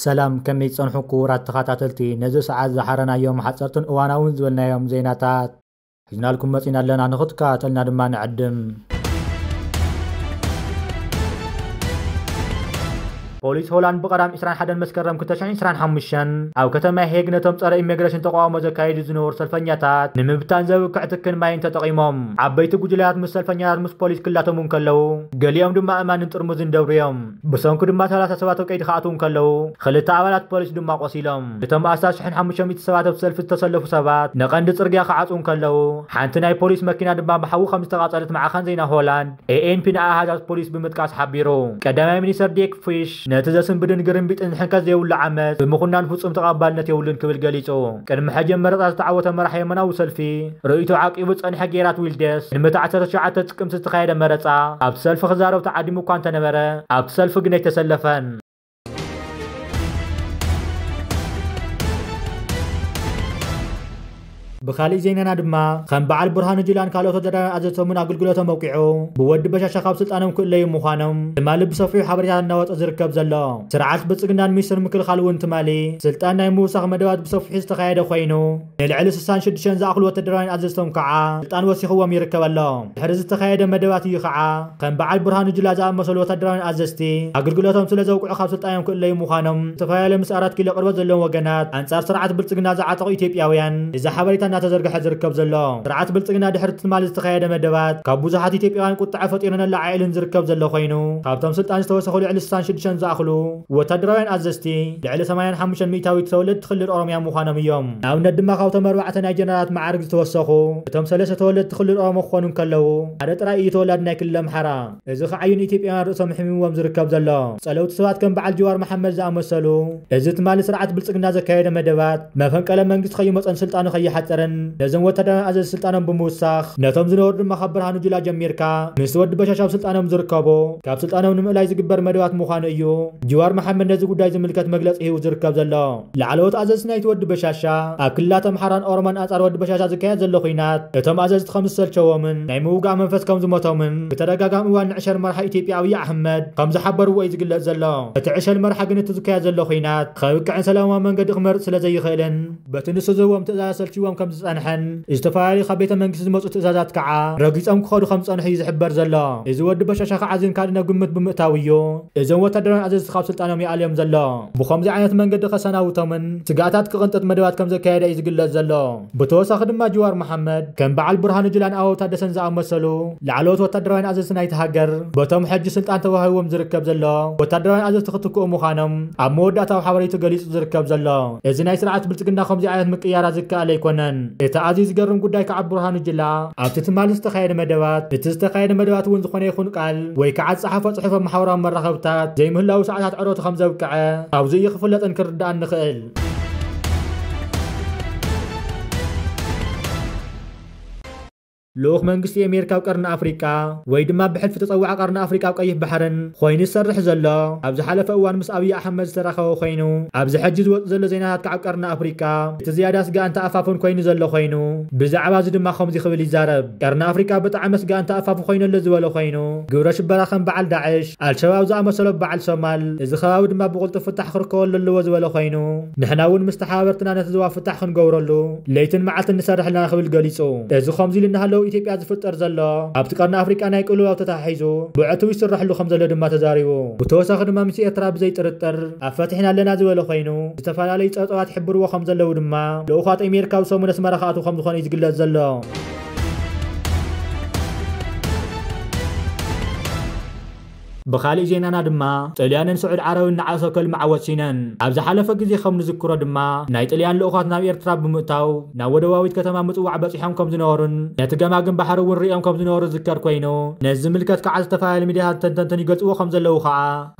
ሰላም፣ ከመይ ጸንሑ ክቡራት ተኸታተልቲ? ነዚ ሰዓት ዝሓረናዮም ሓጸርትን እዋናውን ዝበልናዮም ዜናታት ሒዝናልኩም መጺና ኣለና፣ ንኽትከታተልና ድማ ንዕድም። ፖሊስ ሆላንድ ብቐዳም ዕስራን ሓደን መስከረም ክልተ ሽሕን ዕስራን ሓሙሽተን ኣብ ከተማ ሄግ ነቶም ጸረ ኢሚግሬሽን ተቃውሞ ዘካይዱ ዝነበሩ ሰልፈኛታት ንምብታን ዘብቅዕ ትክን ማይን ተጠቒሞም። ዓበይቲ ጉጅለታት ምስ ሰልፈኛታት ምስ ፖሊስ ክላተሙ እንከለዉ፣ ገሊኦም ድማ እማንን ጥርሙዝን ደብርዮም። ብሰንኩ ድማ ሰላሳ ሰባት ኣብ ቀይዲ ክኣትዉ እንከለዉ፣ ክልተ ኣባላት ፖሊስ ድማ ቆሲሎም። እቶም ኣስታት ሽሕን ሓሙሽተ ሚእቲ ሰባት ኣብ ሰልፊ ዝተሰለፉ ሰባት ንቐንዲ ጽርግያ ክዓጽዉ እንከለዉ፣ ሓንቲ ናይ ፖሊስ መኪና ድማ ብሓዊ ከም ዝተቓጸለት ማዕኸን ዜና ሆላንድ ኤ ኤን ፒ ንኣሃዛት ፖሊስ ብምጥቃስ ሓቢሩ። ቀዳማይ ሚኒስተር ዲክ ፊሽ ነቲ ዘስንብድን ግርምቢጥን ሕንከት ዘይብሉ ዓመጽ ብምኹናን ፍጹም ተቐባልነት የብሉን ክብል ገሊጹ። ቅድሚ ሕጂ ኣብ መረጻ ዝተዓወተ መራሒ የመናዊ ሰልፊ ርእይቶ ዓቂቡ ዝጸንሐ ጌራት ዊልደርስ፣ ቅድሚ እቲ ዓሰርተ ትሽዓተ ጥቅምቲ ዝተኻየደ መረጻ ኣብቲ ሰልፊ ክዛረብ ተዓዲሙ እኳ እንተነበረ፣ ኣብቲ ሰልፊ ግን ኣይተሰለፈን። ብኻሊእ ዜናና ድማ፣ ከም በዓል ብርሃኑ ጁላን ካልኦት ወተሃደራውያን ኣዘዝቶምን ኣገልግሎቶም ኣውቂዑ፣ ብወዲ በሻሻ ካብ ስልጣኖም ክእለዩ ምዃኖም ትማሊ ብሰፊሑ ሓበሬታ እናወጸ ዝርከብ ዘሎ። ስርዓት ብልጽግናን ሚኒስትር ምክልኻል እውን ትማሊ ስልጣን ናይ ምውሳኽ መደባት ብሰፊሑ ዝተኻየደ ኮይኑ፣ ንልዕሊ ስሳን ሽዱሽተን ዝኣኽሉ ወተሃደራውያን ኣዘዝቶም ከዓ ስልጣን ወሲኽዎም ይርከብ ኣሎ። ድሕሪ ዝተኻየደ መደባት እዩ ከዓ ከም በዓል ብርሃኑ ጁላ ዝኣመሰሉ ወታደራውያን ኣዘዝቲ ኣገልግሎቶም ስለ ዘውቅዑ ካብ ስልጣኖም ክእለዩ ምዃኖም ዝተፈላለዩ ምስ ኣራት ኪሎ ቅርበት ዘለዎም ወገናት ኣንጻር ስርዓት ብልጽግና ዝዓጠቑ ኢትዮጵያውያን እዚ ሓበሬታ እናተዘርግሐ ዝርከብ ዘሎ። ስርዓት ብልጽግና ድሕሪ ትማሊ ዝተኻየደ መደባት ካብ ብዙሓት ኢትዮጵያውያን ቁጥዐ ፈጢሩን ኣለዓዒሉን ዝርከብ ዘሎ ኮይኑ ካብቶም ስልጣን ዝተወሰኹ ልዕሊ ስሳን ሽዱሽተን ዝኣኽሉ ወታደራውያን ኣዘዝቲ ልዕሊ ሰማንያን ሓሙሽተን ሚእታዊት ተወለድቲ ክልል ኦሮምያ ምዃኖም እዮም። ንኣብነት ድማ ካብቶም ኣርባዕተ ናይ ጀነራላት መዓርግ ዝተወሰኹ እቶም ሰለስተ ተወለድቲ ክልል ኦሮሞ ክኾኑ እንከለዉ ሓደ ጥራይ እዩ ተወላዲ ናይ ክልል ኣምሓራ። እዚ ከዓዩ ንኢትዮጵያውያን ርእሶም ሕሚምዎም ዝርከብ ዘሎ። ጸለውቲ ሰባት ከም በዓል ጅዋር መሓመድ ዝኣመሰሉ፣ እዚ ትማሊ ስርዓት ብልጽግና ዘካየደ መደባት፣ መፈንቀለ መንግስቲ ከይመጸን ስልጣኑ ከይሓጸርን፣ ነዞም ወታደራውያን ኣዘዝቲ ስልጣኖም ብምውሳኽ፣ ነቶም ዝነበሩ ድማ ካብ ብርሃኑ ጁላ ጀሚርካ፣ ምስ ወዲ በሻሻ ኣብ ስልጣኖም ዝርከቡ፣ ካብ ስልጣኖም ንምእላይ ዝግበር መደባት ምዃኑ እዩ ጅዋር መሓመድ ነዚ ጉዳይ ዝምልከት መግለጺ ሂቡ ዝርከብ ዘሎ። ላዕለዎት ኣዘዝቲ ናይቲ ወዲ በሻሻ፣ ኣብ ክልላት ኣምሓራን ኦሮሞን ኣንጻር ወዲ በሻሻ ዝካየድ ዘሎ ኲናት፣ እቶም ኣዘዝቲ ከም ዝሰልቸዎምን ናይ ምውጋእ መንፈስ ከም ዝሞቶምን ብተደጋጋሚ እዋን ንዕሸል መራሒ ኢትዮጵያ ኣብይ ኣሕመድ ከም ዝሓበርዎ እዩ ዝግለጽ ዘሎ። እቲ ዕሸል መርሓ ግን እቲ ዝካየድ ዘሎ ኲናት ከብቅዕን ሰላማዊ መንገዲ ክመርጽ ስለ ዘይኽእልን፣ በቲ ንሱ ዝህቦም ትእዛዛት ሰልችዎም ከም ዝጸንሐን፣ ዝተፈላለዩ ካብ ቤተ መንግስቲ ዝመጹ ትእዛዛት ከዓ ረጊጾም ክኸዱ ከም ዝጸንሑ እዩ ዝሕበር ዘሎ። እዚ ወዲ በሻሻ ከዓ ዝን ካልእ ናብ ግምት ብምእታው እዩ እዞም ወታደራውያን ኣዘዝቲ ካብ ስልጣኖም ይኣልዮም ዘሎ። ብኸምዚ ዓይነት መንገዲ ከሰናብቶምን ስግኣታት ክቕንጥጥ መደባት ከም ዘካየደ እዩ ዝግለጽ ዘሎ። ብተወሳኺ ድማ ጅዋር መሓመድ ከም በዓል ብርሃኑ ጁላን ኣበባው ታደሰን ዝኣመሰሉ ላዕለዎት ወታደራውያን ኣዘዝቲ ናይቲ ሃገር በቶም ሕጂ ስልጣን ተዋሂቦም ዝርከብ ዘሎ ወታደራውያን ኣዘዝቲ ክትክኡ ምዃኖም ኣብ መወዳእታዊ ሓበሬቱ ገሊጹ ዝርከብ ዘሎ። እዚ ናይ ስርዓት ብልጽግና ከምዚ ዓይነት ምቅያራት ዝከኣል ኣይኮነን። እቲ ኣዝዩ ዝገርም ጉዳይ ከዓ ብርሃኑ ጁላ ኣብቲ ትማሊ ዝተኻየደ መደባት፣ እቲ ዝተኻየደ መደባት እውን ዝኾነ ይኹን ቃል ወይ ከዓ ዝጸሓፎ ጽሑፍ ኣብ ማሕበራዊ መራኸብታት ዘይምህላው ሰዓታት ዕረቱ ከም ዘብቅዐ ኣብዚ እዩ ክፍለጥን ክርዳእን ንኽእል። ልኡኽ መንግስቲ ኣሜሪካ ኣብ ቀርኒ ኣፍሪቃ ወይ ድማ ብሕልፊ ተጸዋዒ ቀርኒ ኣፍሪቃ ኣብ ቀይሕ ባሕርን ኮይኑ ዝሰርሕ ዘሎ፣ ኣብ ዝሓለፈ እዋን ምስ ኣብይ ኣሕመድ ዝተራኸበ ኮይኑ፣ ኣብዚ ሕጂ ዝወጽእ ዘሎ ዜናታት ከዓ ኣብ ቀርኒ ኣፍሪቃ እቲ ዝያዳ ስጋእን ተኣፋፍን ኮይኑ ዘሎ ኮይኑ፣ ብዛዕባ እዚ ድማ ከምዚ ክብል ይዛረብ። ቀርኒ ኣፍሪቃ ብጣዕሚ ስጋእን ተኣፋፍ ኮይኑ ኣሎ ዝበለ ኮይኑ፣ ግብረ ሽበራ ከም በዓል ዳዕሽ፣ ኣልሸባብ ዝኣመሰሎ በዓል ሶማል፣ እዚ ከባቢ ድማ ብቕልጡፍ ፍታሕ ክርከበሉ ኣለዎ ዝበለ ኮይኑ፣ ንሕና እውን ምስ ተሓባበርትና ነቲ ዞባ ፍታሕ ክንገብረሉ ለይትን መዓልትን ንሰርሕ ኣለና ክብል ገሊጹ። እዚ ከምዚ ኢሉ እናሃለዉ ኢትዮጵያ ዝፍጠር ዘሎ ኣብቲ ቀርኒ ኣፍሪቃ ናይ ቅልውላው ተተሓሒዙ ብዕቱብ ይስረሕሉ ከም ዘሎ ድማ ተዛሪቡ። ብተወሳኺ ድማ ምስ ኤርትራ ብዘይ ጥርጥር ኣፈቲሕና ኣለና ዝበለ ኮይኑ፣ ዝተፈላለዩ ጸብጻባት ይሕብርዎ ከም ዘለዉ ድማ ልኡኻት ኣሜሪካ ኣብ ሰሙን ኣስመራ ክኣትዉ ከም ዝኾነ እዩ ዝግለጽ ዘሎ። ብኻሊእ ዜናና ድማ፣ ጥልያንን ስዑድ ዓረብን ንዓሰብ ከልምዓ ወሲነን። ኣብ ዝሓለፈ ግዜ ከም ንዝክሮ ድማ፣ ናይ ጥልያን ልኡኻት ናብ ኤርትራ ብምእታው፣ ናብ ወደባዊት ከተማ ምጽዋዕ በጺሖም ከም ዝነበሩን፣ ነቲ ገማግም ባሕሪ እውን ርእዮም ከም ዝነበሩ ዝዝከር ኮይኑ፣ ነዚ ዝምልከት ከዓ ዝተፈላለዩ ሚድያታት ተንተንትን ይገልጽዎ ከም ዘለዉ ከዓ፣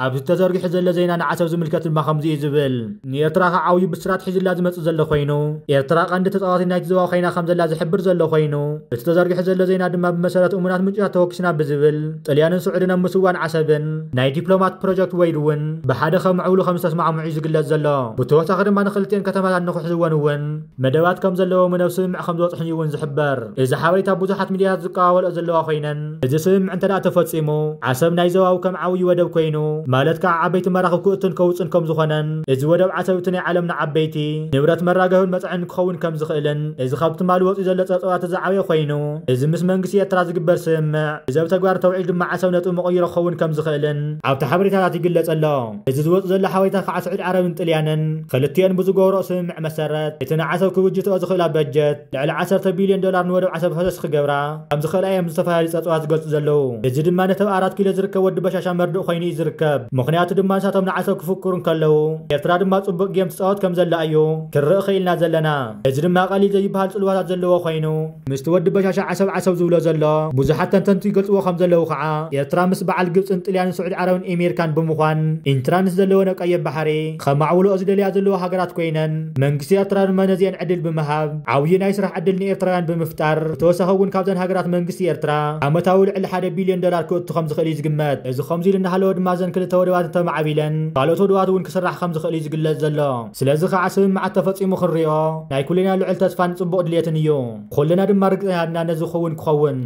ኣብዚ ተዘርጊሑ ዘሎ ዜና ንዓሰብ ዝምልከት ድማ ከምዚ እዩ ዝብል። ንኤርትራ ከዓ ዓብዩ ብስራት ሒዙላ ዝመጽእ ዘሎ ኮይኑ፣ ኤርትራ ቀንዲ ተጻዋቲት ናይቲ ዞባ ኮይና ከም ዘላ ዝሕብር ዘሎ ኮይኑ፣ እቲ ተዘርጊሑ ዘሎ ዜና ድማ ብመሰረት እሙናት ምንጭታት ተወኪስና ብዝብል ጥልያንን ስዑድን ኣብ ምስዋን ዓሰብን ፕሬዚደንትን ናይ ዲፕሎማት ፕሮጀክት ወይድ እውን ብሓደ ከምዕብሉ ከም ዝተስማዕምዑ እዩ ዝግለጽ ዘሎ። ብተወሳኺ ድማ ንክልቲኤን ከተማታት ንክሕዝወን እውን መደባት ከም ዘለዎም ናብ ስምምዕ ከም ዝበጽሑን እዩ እውን ዝሕበር። እዚ ሓበሬታ ብዙሓት ሚድያታት ዝቀባበልኦ ዘለዋ ኮይነን፣ እዚ ስምምዕ እንተ ደኣ ተፈጺሙ፣ ዓሰብ ናይ ዞባዊ ከም ዓብዪ ወደብ ኮይኑ፣ ማለት ከዓ ዓበይቲ መራኽብ ክእቱን ከውፅን ከም ዝኾነን፣ እዚ ወደብ ዓሰብ እቲ ናይ ዓለምና ዓበይቲ ንብረት መራገብን መፅዐንን ክኸውን ከም ዝኽእልን፣ እዚ ካብ ትማሊ ወፂኡ ዘሎ ፀብፀባት ዝዓበየ ኮይኑ፣ እዚ ምስ መንግስቲ ኤርትራ ዝግበር ስምምዕ እዚ ኣብ ተግባር ተውዒል ድማ ዓሰብ ነጥቢ መቐይሮ ክኸውን ከም ዝኽእልን ኣብቲ ሓበሬታታት ይግለጽ ኣሎ። እዚ ዝወጽእ ዘሎ ሓበሬታ ከዓ ስዑዲ ዓረብን ጥልያንን ክልቲኤን ብዝገበርኦ ስምምዕ መሰረት፣ እቲ ንዓሰብ ክብጅትኦ ዝኽእላ በጀት ልዕሊ ዓሰርተ ቢልዮን ዶላር ንወደብ ዓሰብ ፈሰስ ክገብራ ከም ዝኽእላ እዮም ዝተፈላለዩ ጸብጻባት ዝገልጹ ዘለዉ። እዚ ድማ ነቲ ኣብ ኣራት ኪሎ ዝርከብ ወዲ በሻሻ መርድእ ኮይኑ እዩ ዝርከብ። ምኽንያቱ ድማ ንሳቶም ንዓሰብ ክፍክሩ እንከለዉ፣ ኤርትራ ድማ ጽቡቕ ጌም ትጻወት ከም ዘላ እዩ ክርእ ኽኢልና ዘለና። እዚ ድማ ቀሊል ዘይበሃል ጽልዋታት ዘለዎ ኮይኑ፣ ምስቲ ወዲ በሻሻ ዓሰብ ዓሰብ ዝብሎ ዘሎ ብዙሓት ተንተንቲ ይገልጽዎ ከም ዘለዉ ከዓ፣ ኤርትራ ምስ በዓል ግብጽን ጥልያንን ስዑዲ ዓረብን ኤሜሪካን ብምዃን ኢንትራንስ ዘለወን ኣብ ቀይሕ ባሕሪ ከማዕብልኦ ዝደልያ ዘለዋ ሃገራት ኮይነን፣ መንግስቲ ኤርትራ ድማ ነዚአን ዕድል ብምሃብ ዓብዪ ናይ ስራሕ ዕድል ንኤርትራውያን ብምፍጣር፣ ብተወሳኺ እውን ካብዘን ሃገራት መንግስቲ ኤርትራ ዓመታዊ ልዕሊ ሓደ ቢልዮን ዶላር ክእቱ ከም ዝኽእል እዩ ዝግመት። እዚ ከምዚ ኢሉ እናሃለወ ድማ እዘን ክልተ ወደባት እንተማዕቢለን ካልኦት ወደባት እውን ክስራሕ ከም ዝኽእል እዩ ዝግለጽ ዘሎ። ስለዚ ከዓ ስምምዓት ተፈጺሙ ክንሪኦ ናይ ኩልና ልዑል ተስፋን ጽቡቕ ድልየትን እዩ። ኩልና ድማ ርግጸኛ ዲና ነዚ ክውን ክኸውን?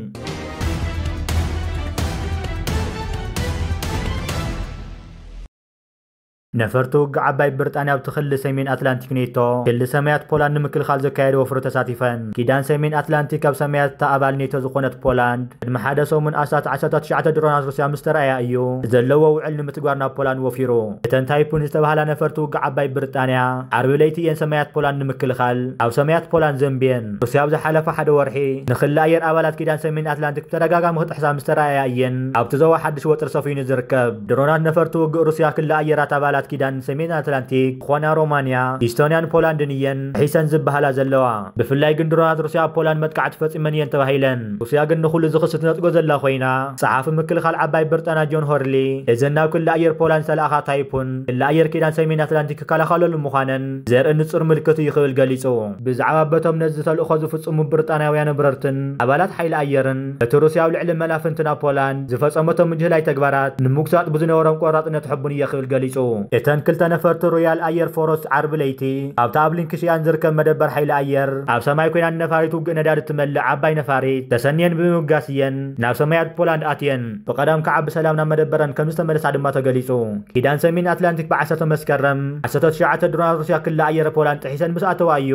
ነፈርቲ ውግእ ዓባይ ብሪጣንያ ኣብቲ ክሊ ሰሜን ኣትላንቲክ ኔቶ፣ ክሊ ሰማያት ፖላንድ ንምክልኻል ዘካየደ ወፍሪ ተሳቲፈን። ኪዳን ሰሜን ኣትላንቲክ ኣብ ሰማያት እታ ኣባል ኔቶ ዝኾነት ፖላንድ፣ ቅድሚ ሓደ ሰሙን ኣስታት ዓሰርተ ትሽዓተ ድሮናት ሩስያ ምስ ተራእያ እዩ ዘለዎ ውዕል ንምትግባር ናብ ፖላንድ ወፊሩ። እተን ታይፉን ዝተባህላ ነፈርቲ ውግእ ዓባይ ብሪጣንያ፣ ዓርቢ ለይቲ እየን ሰማያት ፖላንድ ንምክልኻል ኣብ ሰማያት ፖላንድ ዘንብየን። ሩስያ ኣብ ዝሓለፈ ሓደ ወርሒ ንክሊ ኣየር ኣባላት ኪዳን ሰሜን ኣትላንቲክ ብተደጋጋሚ ክጥሕሳ ምስ ተራእያ እየን ኣብቲ ዞባ ሓድሽ ወጥሪ ሰፊኑ ዝርከብ። ድሮናት ነፈርቲ ውግእ ሩስያ ክሊ ኣየራት ኣባላት ኪዳን ሰሜን ኣትላንቲክ ዝኾና ሮማንያ፣ ኢስቶንያን ፖላንድን እየን ጥሒሰን ዝበሃላ ዘለዋ። ብፍላይ ግን ድሮናት ሩስያ ኣብ ፖላንድ መጥቃዕቲ ፈጺመን እየን ተባሂለን። ሩስያ ግን ንኹሉ እዚ ክሲ ትነጽጎ ዘላ ኮይና፣ ጸሓፊ ምክልኻል ዓባይ ብሪጣንያ ጆን ሆርሊ፣ እዘን ናብ ክሊ ኣየር ፖላንድ ዝተለኣኻ ታይፉን፣ ክሊ ኣየር ኪዳን ሰሜን ኣትላንቲክ ክከላኸለሉ ምዃነን ዘርኢ ንጹር ምልክት እዩ ክብል ገሊጹ። ብዛዕባ በቶም ነዚ ተልእኾ ዝፍጽሙ ብሪጣንያውያን ኣብረርትን ኣባላት ሓይሊ ኣየርን፣ እቲ ሩስያ ኣብ ልዕሊ መላፍንትን ኣብ ፖላንድ ዝፈጸመቶ ምጅህላይ ተግባራት ንምጉሳጥ ብዝነበሮም ቆራጽነት ሕቡን እየ ክብል ገሊጹ። እተን ክልተ ነፈርቲ ሮያል ኣየር ፎርስ ዓርቢ ለይቲ ኣብቲ ኣብ ሊንክሽያን ዝርከብ መደበር ሓይሊ ኣየር ኣብ ሰማይ ኮይና ንነፋሪት ውግእ ነዳዲ ትመልእ ዓባይ ነፋሪት ተሰንየን ብምብጋስ እየን ናብ ሰማያት ፖላንድ ኣትየን። ብቐዳም ከዓ ብሰላም ናብ መደበረን ከም ዝተመለሳ ድማ ተገሊጹ። ኪዳን ሰሜን ኣትላንቲክ ብ ዓሰርተ መስከረም ዓሰርተ ትሽዓተ ድሮናት ሩስያ ክሊ ኣየር ፖላንድ ጥሒሰን ምስ ኣተዋ እዩ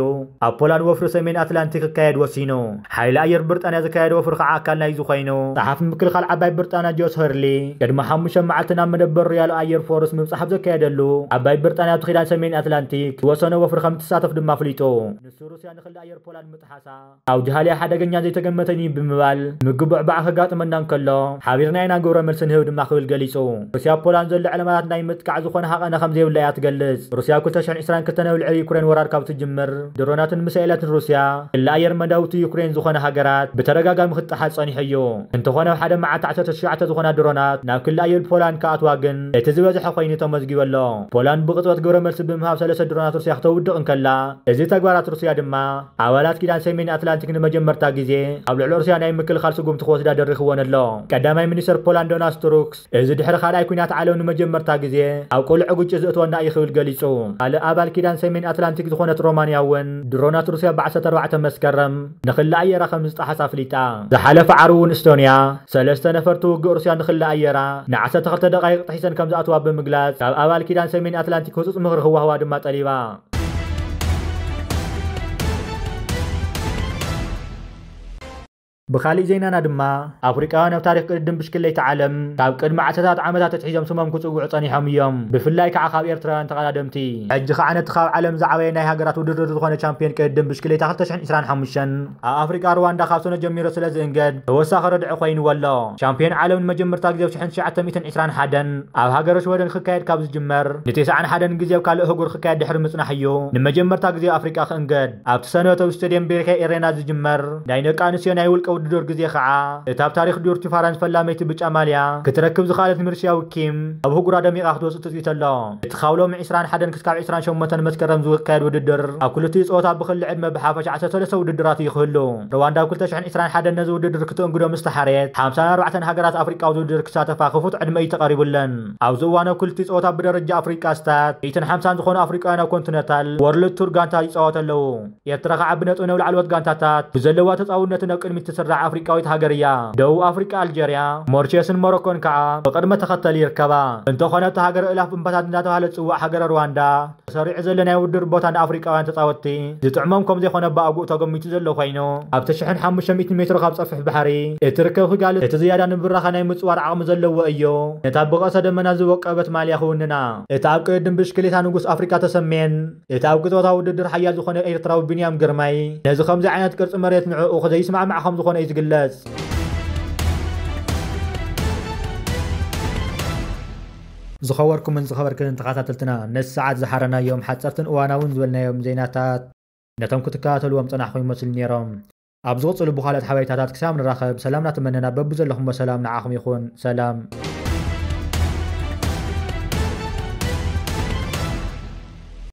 ኣብ ፖላንድ ወፍሪ ሰሜን ኣትላንቲክ ክካየድ ወሲኑ። ሓይሊ ኣየር ብሪጣንያ ዘካየደ ወፍሪ ከዓ ኣካል ናይዚ ኮይኑ፣ ጸሓፊ ምክልኻል ዓባይ ብሪጣንያ ጆስ ሆርሊ፣ ቅድሚ ሓሙሽተ መዓልቲ ናብ መደበር ሮያል ኣየር ፎርስ ምብጻሕ ኣብ ዘካየደሉ፣ ዓባይ ብሪጣንያ ኣብቲ ኪዳን ሰሜን ኣትላንቲክ ዝወሰነ ወፍሪ ከም ትሳተፍ ድማ ኣፍሊጡ። ንሱ ሩስያ ንክሊ ኣየር ፖላንድ ምጥሓሳ ኣውጅሃልያ ሓደገኛ ዘይተገመተን እዩ ብምባል፣ ምጉብዕባዕ ከጋጥመና እንከሎ ሓቢርና ኢና ግብረ መልሲ ንህብ ድማ ክብል ገሊጹ። ሩስያ ኣብ ፖላንድ ዘሎ ዕለማታት ናይ ምጥቃዕ ዝኾነ ሃቐነ ከም ዘይብላ እያ ትገልጽ። ሩስያ ኣብ ክልተ ሽሕን ዕስራን ክልተን ኣብ ልዕሊ ዩክሬን ወራር ካብ ትጅምር፣ ድሮናትን ሚሳኤላትን ሩስያ ክሊ ኣየር መዳውብቲ ዩክሬን ዝኾነ ሃገራት ብተደጋጋሚ ክጠሓስ ጸኒሑ እዩ። እንተኾነ፣ ኣብ ሓደ መዓልቲ ዓሰርተ ትሽዓተ ዝኾና ድሮናት ናብ ክሊ ኣየር ፖላንድ ክኣትዋ ግን እቲ ዝበዝሐ ኮይኑ ተመዝጊቡ ኣሎ። ፖላንድ ብቕጽበት ግብረ መልሲ ብምሃብ ሰለስተ ድሮናት ሩስያ ክተውድቕ እንከላ፣ እዚ ተግባራት ሩስያ ድማ ኣባላት ኪዳን ሰሜን ኣትላንቲክ ንመጀመርታ ግዜ ኣብ ልዕሊ ሩስያ ናይ ምክልኻል ስጉምቲ ክወስዳ ደሪኽወን ኣሎ። ቀዳማይ ሚኒስተር ፖላንድ ዶናልድ ቱስክ፣ እዚ ድሕሪ ካልኣይ ኲናት ዓለም ንመጀመርታ ግዜ ኣብ ቅሉዕ ግጭት ዘእትወና እዩ ክብል ገሊጹ። ካልእ ኣባል ኪዳን ሰሜን ኣትላንቲክ ዝኾነት ሮማንያ እውን ድሮናት ሩስያ ብ ዓሰርተ ኣርባዕተ መስከረም ንክሊ ኣየራ ከም ዝጠሓሳ ኣፍሊጣ። ዝሓለፈ ዓርቢ እውን እስቶንያ ሰለስተ ነፈርቲ ውግእ ሩስያ ንክሊ ኣየራ ን ዓሰርተ ክልተ ደቓይቕ ጥሒሰን ከም ዝኣትዋ ብምግላጽ፣ ካብ ኣባል ኪዳን ሰሜን ኣትላንቲክ ህጹጽ ምኽሪ ክዋህባ ድማ ጠሊባ። ብኻሊእ ዜናና ድማ፣ ኣፍሪቃውያን ኣብ ታሪኽ ቅድድም ብሽክሌታ ዓለም ካብ ቅድሚ ዓሰርታት ዓመታት ኣትሒዞም ስሞም ክጽውዑ ጸኒሖም እዮም። ብፍላይ ከዓ ካብ ኤርትራውያን ተቐዳደምቲ። ሕጂ ከዓ ነቲ ካብ ዓለም ዝዓበየ ናይ ሃገራት ውድድር ዝኾነ ቻምፒዮን ቅድድም ብሽክሌታ ክልተ ሽሕን ዕስራን ሓሙሽተን ኣብ ኣፍሪቃ ሩዋንዳ ካብ ሰነ ጀሚሩ ስለ ዝእንገድ ተወሳኺ ረድዒ ኮይንዎ ኣሎ። ቻምፒዮን ዓለም ንመጀመርታ ግዜ ኣብ ሽሕን ትሽዓተ ሚእትን ዕስራን ሓደን ኣብ ሃገረ ሽወደን ክካየድ ካብ ዝጅመር፣ ንተስዓን ሓደን ግዜ ኣብ ካልእ ኣህጉር ክካየድ ድሕሪ ምጽናሕ እዩ ንመጀመርታ ግዜ ኣብ ኣፍሪቃ ክእንገድ። ኣብቲ ሰንበት ኣብ ስቴድየም ቤከ ኤሬና ዝጅመር ናይ ደቂ ኣንስትዮ ናይ ውልቀ ውድድር ግዜ ከዓ እታ ኣብ ታሪኽ ዲዩርቲ ፋራንስ ፈላመይቲ ብጫ ማልያ ክትረክብ ዝኸኣለት ሚርሲያዊ ኪም ኣብ ህጉራ ደሚቓ ክትወፅእ ትፅቢት ኣሎ። እቲ ካብ ሎሚ ዕስራን ሓደን ክሳብ ዕስራን ሸሞንተን መስከረም ዝካየድ ውድድር ኣብ ክልቲኡ ፀወታ ብክሊ ዕድመ ብሓፈሻ ዓሰርተ ሰለስተ ውድድራት እዩ ክህሉ። ሩዋንዳ ኣብ ክልተ ሽሕን ዕስራን ሓደን ነዚ ውድድር ክትእንግዶ ምስ ተሓርየት ሓምሳን ኣርባዕተን ሃገራት ኣፍሪቃ ኣብዚ ውድድር ክሳተፋ ክፉት ዕድመ እዩ ተቐሪቡለን። ኣብዚ እዋን ኣብ ክልቲኡ ፀወታ ብደረጃ ኣፍሪቃ ስታት ሚእትን ሓምሳን ዝኾኑ ኣፍሪቃውያን ኣብ ኮንቲነንታል ወርልድ ቱር ጋንታ ይፃወቱ ኣለዉ። ኤርትራ ከዓ ብነጥቢ ናብ ላዕለዎት ጋንታታት ብዘለዋ ተፃውነት ናብ ቅድሚት ትስራዕ ኣፍሪቃዊት ሃገር እያ። ደቡብ ኣፍሪቃ፣ ኣልጀርያ፣ ሞሪሸስን ሞሮኮን ከዓ ብቅድመ ተኸተል ይርከባ። እንተኾነ እታ ሃገር እላፍ እምባታት እንዳተባሃለ ዝፅዋዕ ሃገረ ሩዋንዳ ተሰሪዑ ዘሎ ናይ ውድድር ቦታ ንኣፍሪቃውያን ተፃወትቲ ዝጥዕሞም ከም ዘይኮነ ብኣግኡ ተገሚቱ ዘሎ ኮይኑ፣ ኣብቲ ሽሕን ሓሙሽተ ሚእትን ሜትሮ ካብ ፀፍሒ ባሕሪ እቲ ርክብ ክጋል እቲ ዝያዳ ንብራኸ ናይ ምፅዋር ዓቕሚ ዘለዎ እዩ። ነታ ብቐሰ ደመና ዝወቀበት ማልያ ክውንና እቲ ኣብ ቅድድም ብሽክሌታ ንጉስ ኣፍሪቃ ተሰሜን እቲ ኣብ ቅጽበታዊ ውድድር ሓያል ዝኾነ ኤርትራዊ ቢንያም ግርማይ ነዚ ከምዚ ዓይነት ቅርጺ መሬት ንዕኡ ዘይስማዕማዕ ከም ዝኾነ እዩ ዝግለጽ። ዝኸበርኩምን ዝኸበርክንን ተኸታተልትና፣ ነዚ ሰዓት ዝሓረናዮም ሓጸርትን እዋናውን ዝበልናዮም ዜናታት ነቶም ክትከታተልዎም ጸናሕኩም ይመስሉ ነይሮም። ኣብ ዝቕጽሉ ብኻልኦት ሓበሬታታት ክሳብ ንራኸብ፣ ሰላም እናተመነና በብዘለኹሞ ሰላም ንዓኹም ይኹን። ሰላም።